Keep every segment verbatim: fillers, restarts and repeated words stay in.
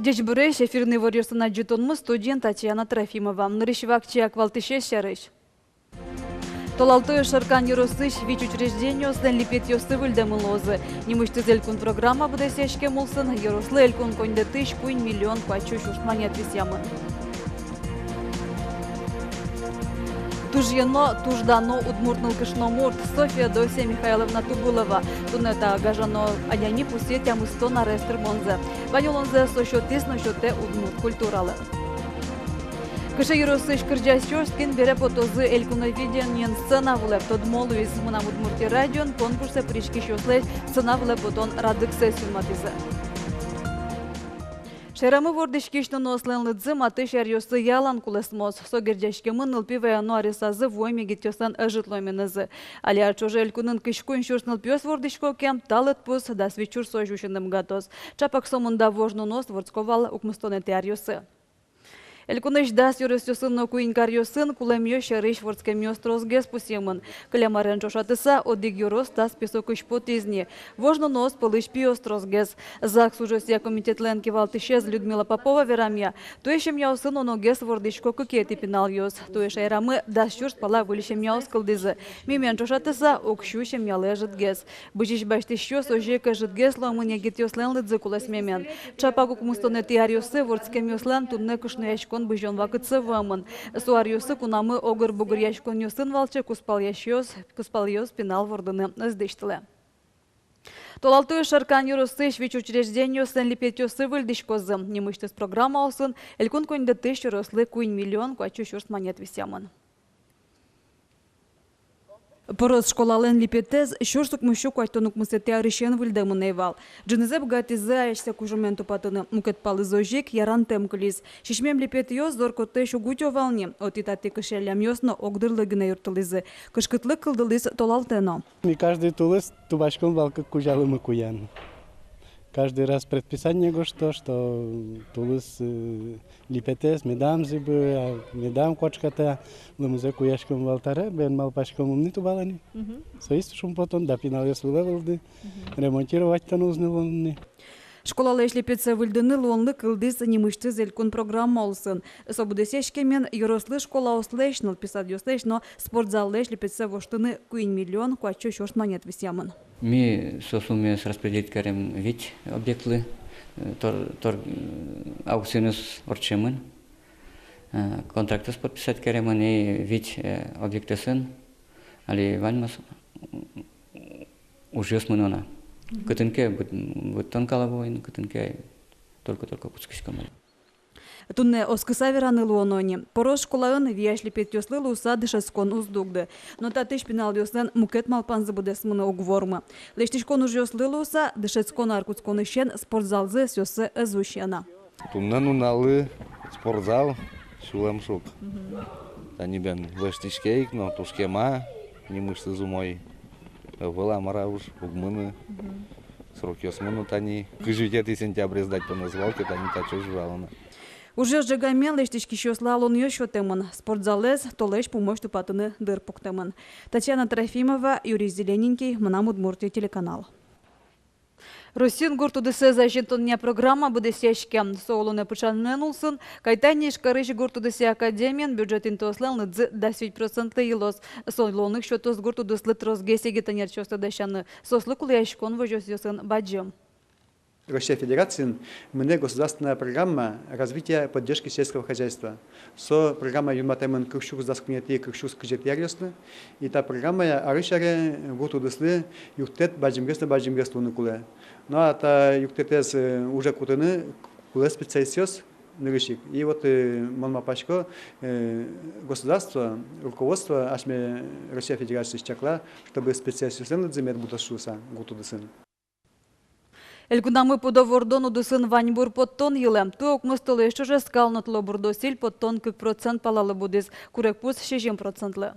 Ӟечбуресь! Эфирын иворъёсын адӟытонмы, студиын Татьяна Трофимова. Нырысь вакчияк валтӥсез сярысь. Толалтэ Шаркан ёросысь вить учреждениослэн липетъёссы выльдэмын луозы. Нимысьтыз элькун программа быдэсъяськем улсын ёрослы элькун коньдэтысь куинь миллион куать сю сюрс манет висъямын. Тужъено, туждано удмурт нылкышномурт, со Феодосия Михайловна Тубылова. Туннэ та гажано адями пусъе тямыстон арес тырмонзэ. Вань улонзэ со сётӥз но сётэ удмурт культуралы. Кыӵе ёросысь кырӟасьёс кин бере потозы Элькуновидениен сцена вылэ, тодмо луиз. «Мынам Удмуртие» радион конкурсэ пыриськисьёслэсь сцена вылэ потон радлыксэс юнматӥзы. Шаерамы вордӥськись нуныослэн лыдзы матысь аръёсы ялан кулэсмоз. Со герӟаськемын нылпи ваёно аресазы вуэм егитъёслэн ӧжыт луэменызы. Али ар ӵоже элькунын кызь куинь сюрс нылпиос вордӥсько ке, та лыдпус дас вить сюрсозь усьыны быгатоз. Ӵапак сомында вож нуныос вордско вал укмыстонэтӥ аръёсы. Элькунысь дас ёросъёсын но куинь каръёсын кулэмъёс сярысь вордскемъёс тросгес пусъемын. Кылем арен ӵошатыса, одӥг ёрос та списокысь потӥз ни. Вож нуныос пӧлысь пиос тросгес. ЗАГС ужъёсъя комитетлэн кивалтӥсез Людмила Попова верамъя, туэ семьяосын уногес вордӥсько кыкетӥ пиналъёс. Туэ шаерамы дас сюрс пала выль семьяос кылдӥзы. Мимен ӵошатыса, уксё семьялы ӧжытгес. Бызись басьтӥсьёс озьы ик ӧжытгес луэмын егитъёслэн лыдзы кулэсмемен. Ӵапак укмыстонэтӥ аръёсы вордскемъёслэн туннэ кышнояськон бызён вакытсы вуэмын. Со аръёсы кунамы огыр-бугыръяськонъёсын валче кузпалъёс, кузпалъёс пинал вордыны ӧз дӥсьтылэ. Толалтэ Шаркан ёросысь вить учреждениослэн липетъёссы выльдӥськозы. Нимысьтыз программа улсын элькун коньдэтысь ёрослы куинь миллион куать сю сюрс манет висъямын. Порос школалэн липетэз сюрс укмыс сю куатьтон укмысэтӥ арысен выльдэмын ӧй вал. Ӝынызэ быгатӥзы асьсэ кужымен тупатыны, мукет палыз озьы ик ярантэм кылиз. Сисьмем липетъёс зор-котэсь уг утё вал ни, отӥ-татӥ кышъяллямъёс но огдырлы гинэ юрттылӥзы. Кышкытлык кылдылӥз толалтэ но. Ми каждый тулыс тупаськом вал кык кузялы мукуян. Каждый раз предписание гожто, что тулыс, э, липетэз медам зӥбы, а медам куашкаты, лымызэ куяськом вал. Таре бен малпаськом, ум ни тубало ни. Мгм. Соиз шумпотон, да пиналъёс вылэ вылды. Мгм. Ремонтировать карыны уз ни луы ни. Школалэсь липетсэ выльдыны луонлык кылдӥз нимысьтыз элькун программа улсын. Со быдэсъяськемен ёрослы школаослэсь, нылпи садъёслэсь но спортзаллэсь липетсэ воштыны куинь миллион куать сю сюрс манет висъямын. Ми со суммаез распределить карем вить объектлы, э, тор-, тор-, э, аукционэз ортчемын, э, контрактъёс подписать каремын ни вить, э, объектъёсын, али ваньмыз, м, ужъёс мыно на. Мгм. Кытын ке быт-, быдтон калабуин, кытын ке только-только кутскиськом. Туннэ оскыса вераны луоно ни: порос школаын виясь липетъёслы луыса дышетскон уз дугды. Но татысь пиналъёслэн мукет малпанзы быдэсмыны уг вормы. Лэсьтӥськон ужъёслы луыса, дышетскон ар кутсконысен спортзалзы ӧсъёссэ ӧз усья на. Туннэ нуналлы спортзал сюлэм шуг. Мгм. Тани бен лэсьтӥське ик но, туж кема, нимысьтыз умой ӧвӧл, а мар-а уж, уг мыны. Мгм. Срокъёс мыно тани. Кызь витетӥ сентябре сдать поныны вал ке, тани татчозь ужало на. Ужъёс ӝегамен лэсьтӥськисьёслы алонъёс сётэмын, спортзалэз толэзь пумозь тупатыны дыр пуктэмын. Татьяна Трофимова, Юрий Зелененький, «Мынам Удмуртие» телеканал. Россиын гурт удысэз азинтонъя программа быдэсъяське. Со улонэ пыӵанэн улсын кайтэ ни. Ижкарысь гурт удысъя академиын бюджет интыослэн лыдзы дас вить процентлы йылоз. Со луонлык сётоз гурт удыслы тросгес егит ӧнерчиосты дасяны. Соослы кулэяськон возёсъёсын бадӟым. Россия Федерациын мынэ государственная программа развития, поддержки сельского хозяйства. Со программа юнматэмын кык сюрс дас куинетӥ, кык сюрс кызетӥ аръёслы. И та программая арысь аре гурт удыслы юрттэт бадӟымгес но бадӟымгес луыны кулэ. Ну а та юрттэтэз, э, уже кутыны кулэ специалистъёс нырысь ик. И вот, э, мон малпасько, э, государство, руководство асьме Россия Федерациысь чакла, чтобы специалистъёслэн лыдзы мед будоз шуыса гурт удысын. Элькунамы пудо вордон удысын ваньбур поттон йылэ. Туэ укмыс толэзь ӵоже скал но тылобурдо сӥль поттон кык процент палалы будӥз, курегпуз сизьым процентлы.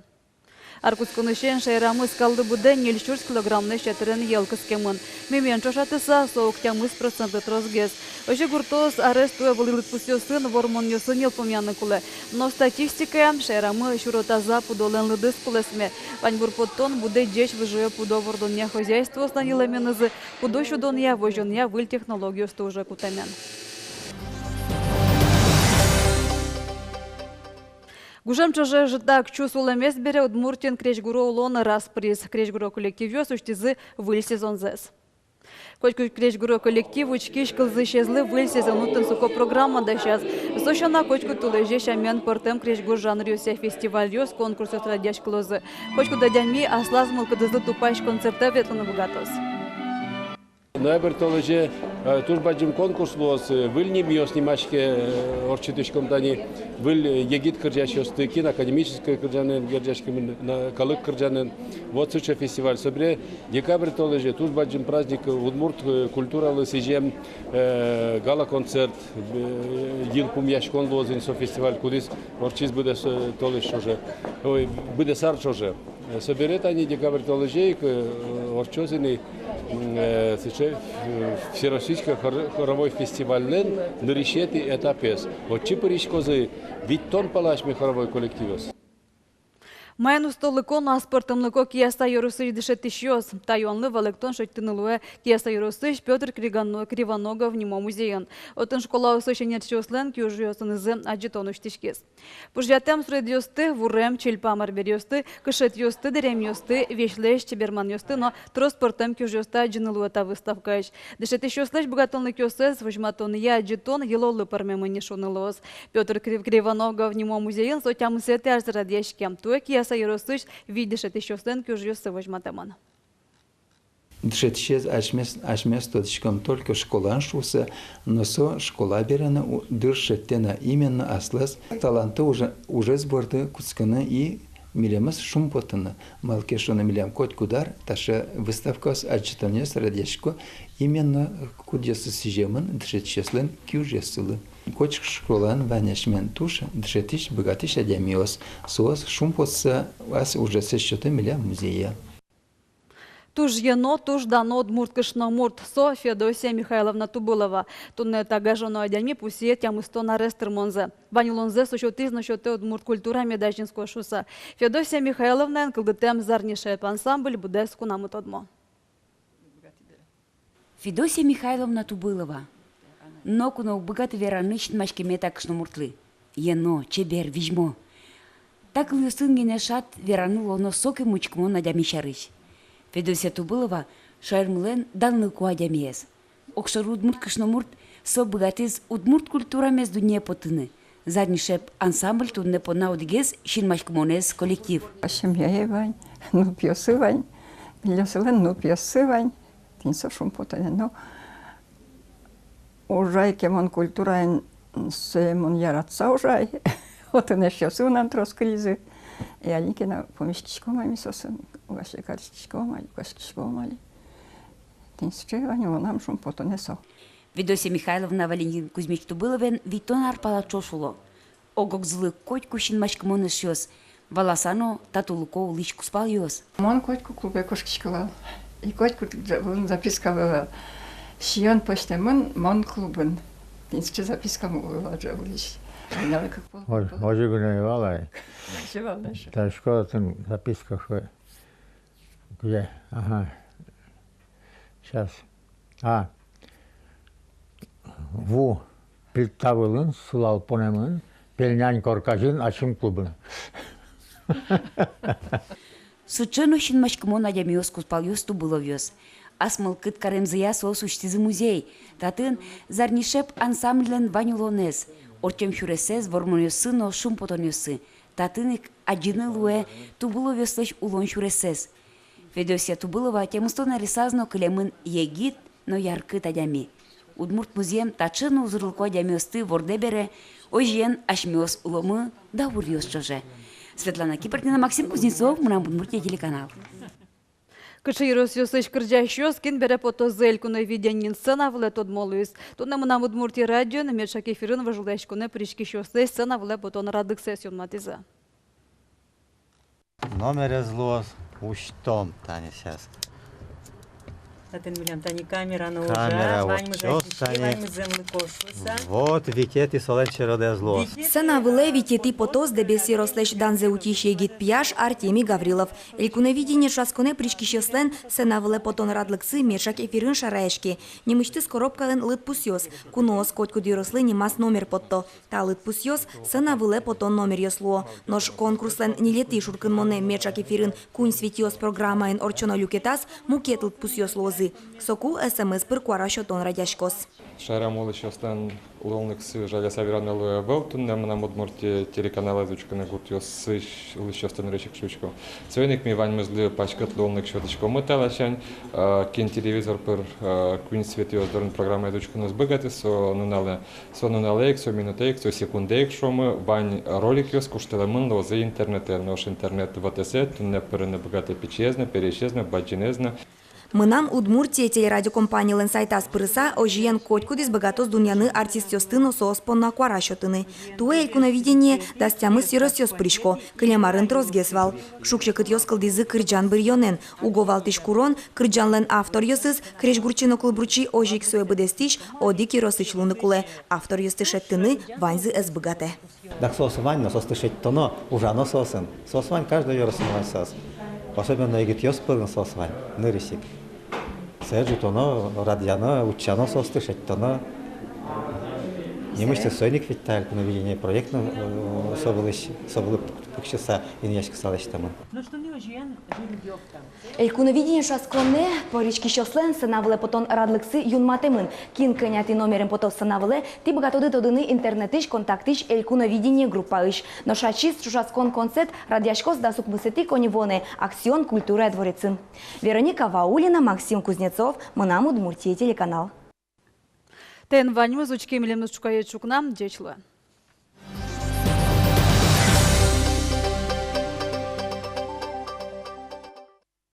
Ар кутсконысен шаерамы скаллы быдэ ньыль сюрс килограммлэсь ятырен йӧл кыскемын. Мимиен ӵошатыса, со ог тямыс процентлы тросгес. Озьы гуртъёс арез туэ вылӥ лыдпусъёсын, вормонъёсын йылпумъяны кулэ. Но статистикая, шаерамы сюро таза пудолэн лыдыз кулэсме. Ваньбур поттон будэ ӟеч выжыё пудо вордонъя хозяйствоослэн йылэменызы, пудо сюдонъя, возёнъя выль технологиосты уже кутэмен. Гужем ӵоже ӝытак чус улэмез бере Удмуртиын крезьгуро улон распыриз. Крезьгуро коллективъёс усьтӥзы выль сезонзэс. Котькуд крезьгуро коллектив учкись кылзӥсезлы выль сезон утын суко программа дасяз. Со сяна, котькуд толэзе сямен пӧртэм крезьгур жанръёсъя фестивальёс, конкурсъёс радъяськылозы. Котькуд адями аслаз мылкыдызлы тупась концертэ ветлыны быгатоз. Ноябрь толэзе, э, туж бадӟым конкурс луоз, э, выль нимъёс нимаське, э, ортчытӥськом тани выль, э, егит кырӟасьёсты, кин академической кырӟанэн герӟаськемын, на, калык кырӟанэн. Вот сыӵе фестиваль. Собере декабрь толэзе туж бадӟым праздник, э, удмурт, э, культуралы сӥзем, э, гала-концерт, э, йылпумъяськон луоз ини со фестиваль, кудӥз ортчиз быдэс, э, толэзь ӵоже, ой, быдэс ар ӵоже. Э, собере тани декабрь толэзе ик, э, ортчоз ини, м, э, сыӵе, э, всероссийской хор-, хоровой фестивальлэн нырысетӥ этапез. Отчы пыриськозы витьтон пала асьме хоровой коллективъёс. Маин устолыко но аспӧртэмлыко Кияса ёросысь дышетӥсьёс? Та юанлы валэктон шедьтыны луэ Кияса ёросысь Пётр Кригано-, Кривоногов нимо музейын. Отын школаосысь ӧнерчиослэн киужъёсынызы адӟытон усьтӥськиз. Пужъятэм суредъёсты, вурем, чильпам арбериосты, кышетъёсты, дэремъёсты, весьлэсь чеберманъёсты но трос пӧртэм киужъёсты адӟыны луэ та выставкаысь. Дышетӥсьёслэсь быгатонлыкъёссэс возьматонъя адӟытон йылолы пӧрмемын ни шуыны луоз. Пётр Крив-, Кривоногов нимо музейын со тямысэтӥ арзэ радъяське. Туэ Кияса ёросысь вить дышетӥсьёслэн киужъёссы возьматэмын. Дышетӥсез асьмес, асьмес тодӥськом только школаын шуыса, но со школа бере но у-, дыр шедьтэ на именно аслаз таланты уже, ужез борды кутскыны и милемыз шумпотыны. Малы ке шуоно, милям котькуд ар таӵе выставкаос, адӟытонъёс радъясько именно кудъёсыз сӥземын дышетӥсьёслэн киужъёссылы. Коть школаын вань асьмелэн туж дышетӥсь, быгатӥсь адямиос. Соос шумпотыса ас ужез сёто милям музее. Туж йӧно, туж дано удмурт кышномурт — со Федосия Михайловна Тубылова. Туннэ та гажано адями пусъе тямыстон арес тырмонзэ. Вань улонзэ со сётӥз но сётэ удмурт культура мед азинскоз шуыса. Федосия Михайловнаен кылдытэм «Зарни шеп» ансамбль быдэс кунамы тодмо. Федосия Михайловна Тубылова. Ноку но уг быгаты вераны синмаськеме та кышномуртлы. Йӧно, чебер, визьмо. Та кылъёсын гинэ шат вераны луоно сокем учкымон адями сярысь. Федосия Тубылова — шаермылэн данлыко адямиез. Огшоры удмурт кышномурт, со быгатӥз удмурт культурамес дуннее поттыны. «Зарни шеп» ансамбль туннэ понна одӥгез синмаськымонэз коллектив. Семьяе вань, нылпиосы вань, нылъёсылэн нылпиоссы вань. Тӥни со шумпотонэ но. Ужай ке мон культураын, сое мон яратыса ужай. Отын эшъёсы мынам трос кылизы. И али ке но пумиськиськом али ми соосын, угасе кариськиськом али, люкаськиськом али. Тӥни сыӵе вань мынам шумпотонэ со. Федосия Михайловна Валентин Кузьмич Тубыловен витьтон ар пала ӵош уло. Ог-огзылы котьку синмаськымон эшъёс, валаса но татулыко улӥсь кузпалъёс. Мон котьку клубе кошкисько вал. И котьку ӝа-, вылын записка вал. Сиён пӧзьтэмын мон клубын. Тӥни сыӵе записка вал ӝа-, улӥсь. Озьы гинэ ӧй вал ай. Озьы вал, да. Та школаын записка шуэ. Где? Ага. Сейчас. А. Ву плита вылын сылал понэмын, пельнянь корказьын ачим клубын. Сыӵе но синмаськымон адямиос кузпалъёс Тубыловъёс. Ас мылкыд каремзыя соос усьтӥзы музей. Татын «Зарни шеп» ансамбльлэн вань улонэз, ортчем сюрессэ, вормонъёссы но шумпотонъёссы. Татын ик адӟыны луэ Тубыловъёслэсь улон сюрессэс. Федосия Тубылова тямыстон аресаз но кылемын егит но яркыт адями. Удмурт музъем таӵе но узырлыко адямиосты вордэ бере, озьыен, асьмеос уломы дауръёс ӵоже. Светлана Кибардина, Максим Кузнецов, «Мынам Удмуртие» телеканал. Кыӵе ёросъёсысь кырӟасьёс кин бере потозы Элькуновидениын, сцена вылэ тодмо луиз. Туннэ «Мынам Удмуртие» радиоын меӵак эфирын вожвылъяськонэ пыриськисьёслэсь сцена вылэ потон радлыксэс юнматӥзы. Номерез луоз «Усьтом», тани сейчас. Татын милям тани камера но ужа, камера ваньмыз ужа, тани ваньмыз зэмлыко шуыса. Вот, витетӥ солэн чередэз луоз. Сцена вылэ витетӥ потоз Дэбес ёрослэсь данзэ утись егит пияш Артемий Гаврилов. «Элькуновидение» ӵошатсконэ пыриськисьёслэн сцена вылэ потон радлыксы меӵак эфирын шараяське. Нимысьтыз коробкаын лыдпусъёс. Куноос котькуд ёрослы нимаз номер потто. Та лыдпусъёс сцена вылэ потон номеръёс луо. Нош конкурслэн ньылетӥ шуркынмонэ меӵак эфирын «Куинь светъёс» программаын ортчоно люкетаз мукет лыдпусъёс луозы. Соку СМС пыр куара сётон радъяськоз. Шаерамы улӥсьёслэн луонлыксы, жаляса верано, луэ ӧвӧл. Туннэ «Мынам Удмуртие» телеканалэз учкыны гуртъёсысь улӥсьёсты нырысь ик шуисько. Соин ик ми ваньмызлы паськыт луонлык сётӥськомы та ласянь. Э, кин телевизор пыр, э, «Куинь светъёс» дорын программаез учкыны уз быгаты, со нуналэ, со нуналэ ик, со минутэ ик, со секундэ ик, шуомы, вань роликъёс куштылэмын луозы интернетэ. Нош интернет вотэсэ туннэ пырыны быгатэ пичиез но, пересез но, бадӟымез но. «Мынам Удмуртие» телерадиокомпанилэн сайтаз пырыса, озьыен, котькудӥз быгатоз дунъяны артистъёсты но соос понна куара сётыны. Туэ «Элькуновидение» дас тямыс ёросъёс пырисько, кылем арын тросгес вал. Шуг-секытъёс кылдӥзы кырӟан быръёнэн. Уго валтӥсь курон: кырӟанлэн авторъёсыз, крезьгурчи но кылбурчи, озьы ик сое быдэстӥсь одӥг ёросысь луыны кулэ. Авторъёсты шедьтыны ваньзы ӧз быгатэ. Дак соос вань но, соосты шедьтоно, ужано соосын. Соос вань, каждый ёросын вань соос. Особенно егитъёс пӧлын соос вань нырысь ик. Сое ӝутоно, радъяно, утчано соосты, шедьтоно. Нимысьтыз соин ик ведь та «Элькуновидение» проект но, э, со вылысь, со вылысь пыксьыса, инъяськыса лэсьтэмын. «Элькуновидение» ӵошатсконэ пыриськисьёслэн сцена вылэ потон радлыксы юнматэмын. Кин кӧнятӥ номерен потоз сцена вылэ, тӥ быгатоды тодыны интернетысь, Контактысь «Элькуновидение» группаысь. Нош ачиз ӵошатскон концерт радъяськоз дас укмысэтӥ коньывуонэ «Аксион» культурая дворецын. Вероника Ваулина, Максим Кузнецов, «Мынам Удмуртие» телеканал. Тӥни ваньмыз. Учке милемыз ӵуказе ӵукна. Ӟеч луэ.